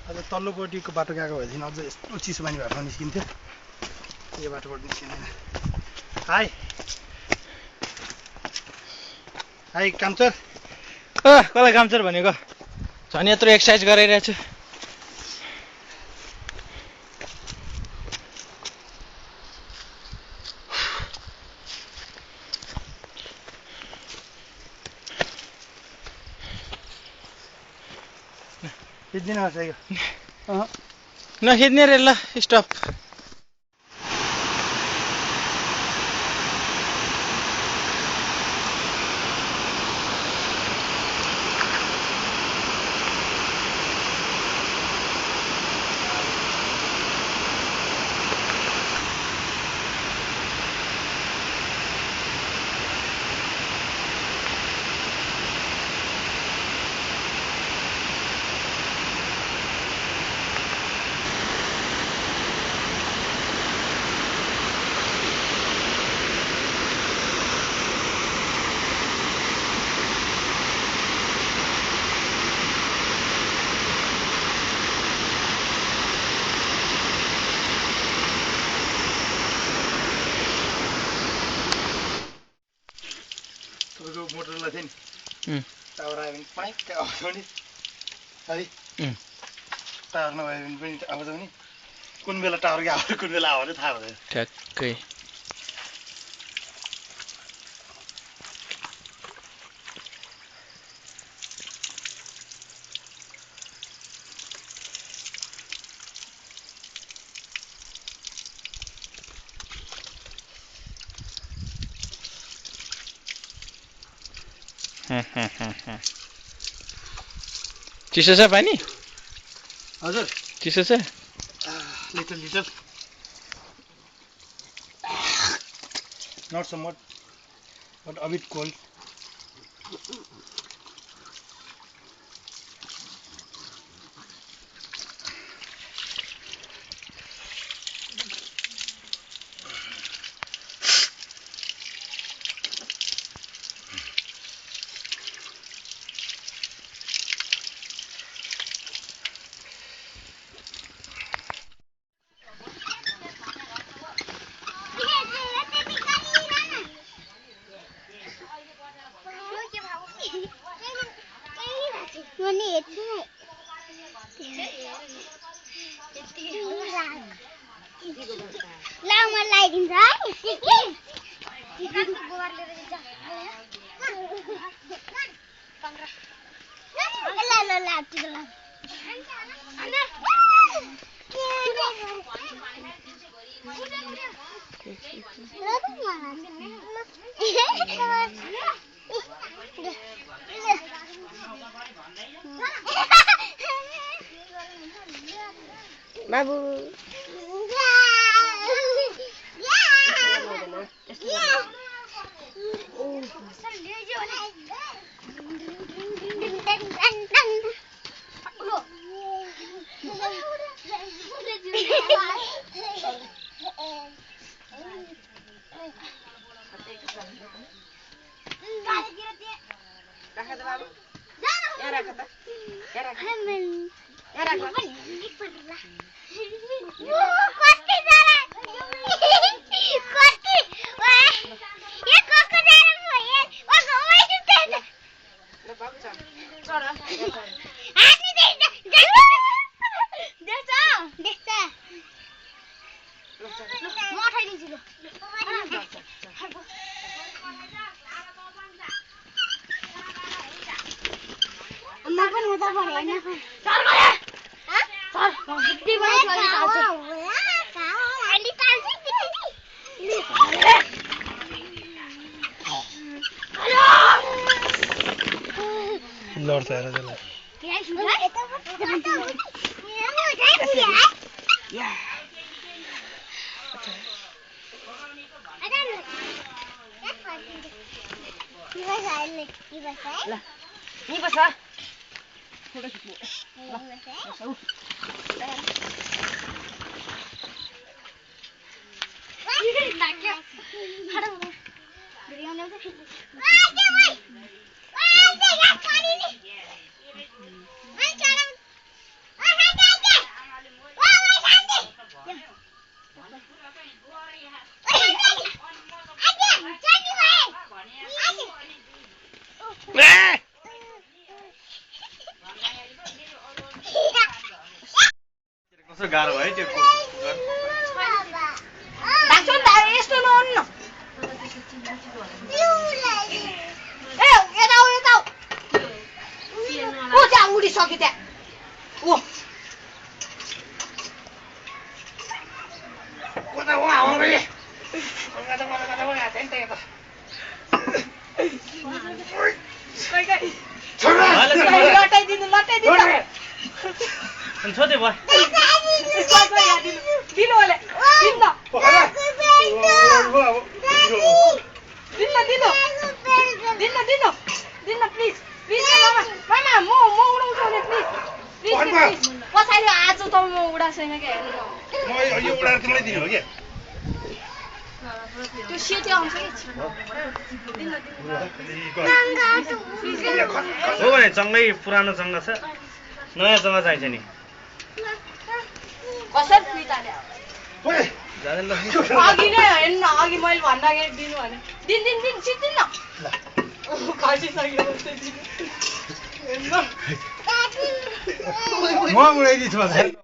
अझ तल्लोपट्टिको बाटो गएको भएदेखि अझ यस्तो चिसो पानी भएको निस्किन्थ्यो यो बाटोबाट निस्किँदैन हाई हाई कामचोर कसलाई कामचोर भनेको झन् यत्रो एक्सर्साइज गरिरहेको छु खिच्दिन आएको नखिच्ने रे ल स्टप मोटरलाई थियो नि टावर आयो भने पाइक आवाज आउने है टावर नभयो भने पनि आवाज आउने कुन बेला टावरको आवाज कुन बेला आवाज थाहा हुँदैन ठ्याक्कै चिसो छ पानी हजुर चिसो छ little little not so much but a bit cold Babu. लड्छ हेर त्यसलाई गाह्रो भयो त्यो ढाक्छु नि त यस्तो नहुन्न ए यता आऊ यता आऊ ओ त्यहाँ उडिसक्यो त्यहाँ ओ कता वहाँ हो रे लटाइदिनु छोड्दै भयो दिनु होला दिन्न प्लिज प्लिज मामा म उडाउँछु नि प्लिज पछाडि आज त म उडाउँछैन क्या हेर्नु म यो उडाएर तिमीलाई दिनु हो क्या त्यो सेती आउँछ हो भने चङ्गै पुरानो चङ्गा छ नयाँ चङ्गा चाहिन्छ नि कसरी पिताले जाँदैन ल अघि नै हेर्नु अघि मैले भन्दाखेरि दिनु भने दिन सिद्धिन्न खसिसक्यो म उडाइदिन्छु